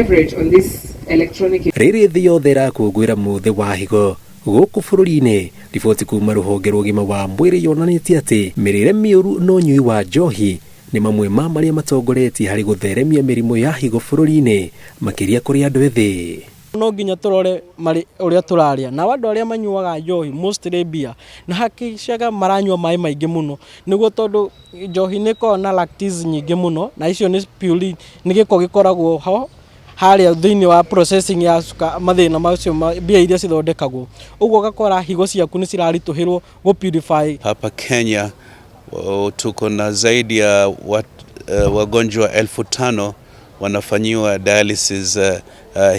Leverage on this electronic. Rĩrĩ thĩ yothe ĩrakũngũĩra mũthĩ wa higo gũkũ bũrũri-inĩ, riboti kuma rũhonge rwa ũgima wa mwĩrĩ yonanĩtie atĩ mĩrĩre mĩũru na ũnyui wa njohi nĩ mamwe ma marĩa matongoretie harĩ gũtheremia mĩrimũ ya higo bũrũri-inĩ, makĩria kũrĩ andũ ethĩ. No nginya tũrore marĩ ũrĩa tũrarĩa, nao andũ arĩa manyuaga njohi, mostly beer, na hakikishaga maranyua maĩ maingĩ mũno, nĩguo tondũ njohi nĩ ĩkoragwo na lactase nyingĩ mũno, na icio nĩ purine, nĩ gĩko gĩkoragwo ho harĩa thĩinĩ wa processing ya mathĩna macio, mbia iria cithondekagwo, ũguo ũgakora higo ciaku nĩ ciraritũhĩrwo gũ purify. Hapa Kenya tuko na zaidi ya wagonjwa 5,000 wanafanyiwa dialysis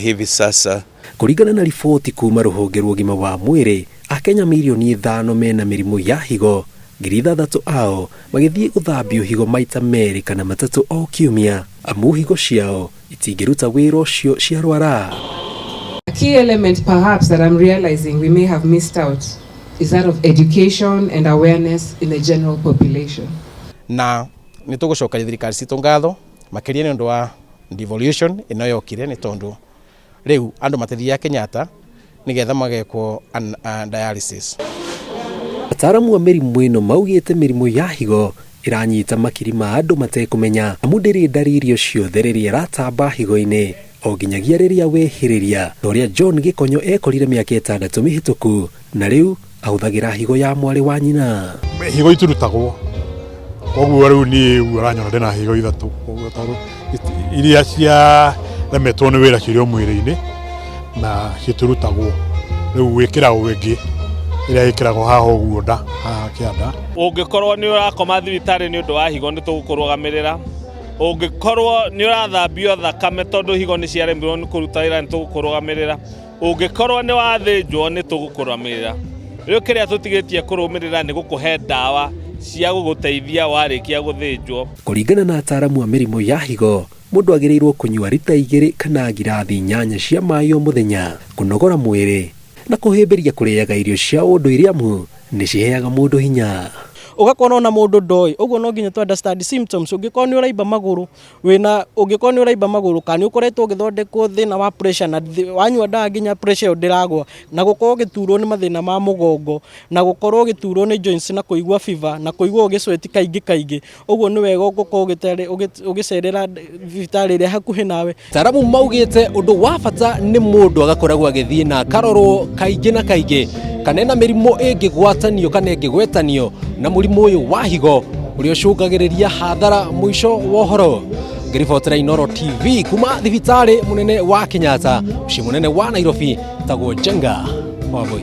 hivi sasa. Kũringana na riboti kuma rũhonge rwa ũgima wa mwĩrĩ, Akenya mirioni 5 mena mĩrimũ ya higo, 6,000 ao magĩthiĩ gũthambio higo maita 2 kana 3 o kiumia, amu higo ciao itingĩruta wĩra ũcio ciarwara. A key element perhaps that I'm realizing we may have missed out is that of education and awareness in the general population. Na nĩ tũgũcokeria thirikari citũ ngatho makĩria nĩ ũndũ wa devolution ĩno yokire, nĩ tondũ rĩu andũ matithiaga Kenyatta nĩgetha magekwo dialysis. Ataaramu a mĩrimũ ĩno maugĩte mĩrimũ ya higo ĩranyita makiri ma andũ matekũmenya, amu ndĩrĩ ndariri o ciothe rĩrĩa ĩratamba higo-inĩ o nginyagia rĩrĩa wehĩrĩria, ta ũrĩa John Gĩkonyo ekorire mĩaka 6 mĩhĩtũku, na rĩu ahũthagĩra higo ya mwarĩ wa nyina. Higo itirutagwo, koguo rĩu niĩ ũguo ũranyona ndĩna higo ithatũ, koguo tondũ iria ciaremetwo nĩ wĩra cirĩ o mwĩrĩ-inĩ na citirutagwo, rĩu wĩkĩragwo ĩngĩ ĩrĩa ĩkĩragwo haha ũguo nda, haha kĩanda. Ũngĩkorwo nĩ ũrakoma thibitarĩ nĩ ũndũ wa higo, nĩ tũgũkũrũgamĩrĩra. Ũngĩkorwo nĩ ũrathambio thakame tondũ higo nĩ ciaremirwo nĩ kũruta wĩra, nĩ tũgũkũrũgamĩrĩra. Ũngĩkorwo nĩ wathĩnjwo, nĩ tũgũkũrũgamĩrĩra. Rĩu kĩrĩa tũtigĩtie kũrũmĩrĩra nĩ gũkũhe ndawa cia gũgũteithia warĩkia gũthĩnjwo. Kũringana na ataaramu a mĩrimũ ya higo, mũndũ agĩrĩirwo kũnyua rita 2 kana ngirathi 8 cia maĩ o mũthenya, kũnogora mwĩrĩ na kũhĩmbĩria kũrĩaga irio cia ũndũire, amu nĩ ciheaga mũndũ hinya. Ũgakora ona mũndũ ndoĩ, ũguo no nginya tũ understand symptoms. Ũngĩkorwo nĩ ũraimba magũrũ wĩna, ũngĩkorwo nĩ ũraimba magũrũ kana nĩ ũkoretwo ũgĩthondekwo thĩna wa pressure na wanyua ndawa nginya pressure ĩyo ndĩragwa, na gũkorwo ũgĩturwo nĩ mathĩna ma mũgongo, na gũkorwo ũgĩturwo nĩ joints, na kũigua fever, na kũigua ũgĩsweat kaingĩ kaingĩ, ũguo nĩ wega ũgũkorwo ũgĩcerera thibitarĩ ĩrĩa hakuhĩ nawe. Ataaramu maugĩte ũndũ wa bata nĩ mũndũ agakoragwo agĩthiĩ na akarorwo kaingĩ na kaingĩ kana ena mĩrimũ ĩngĩgwatanio kana ĩngĩgwetanio na mũrimũ ũyũ wa higo ũrĩa ũcũngagĩrĩria hathara. Mũico wa ũhoro, ngĩribotera Inooro TV kuma thibitarĩ mũnene wa Kenyatta, mũciĩ mũnene wa Nairobi, tagwo Njenga Wambui.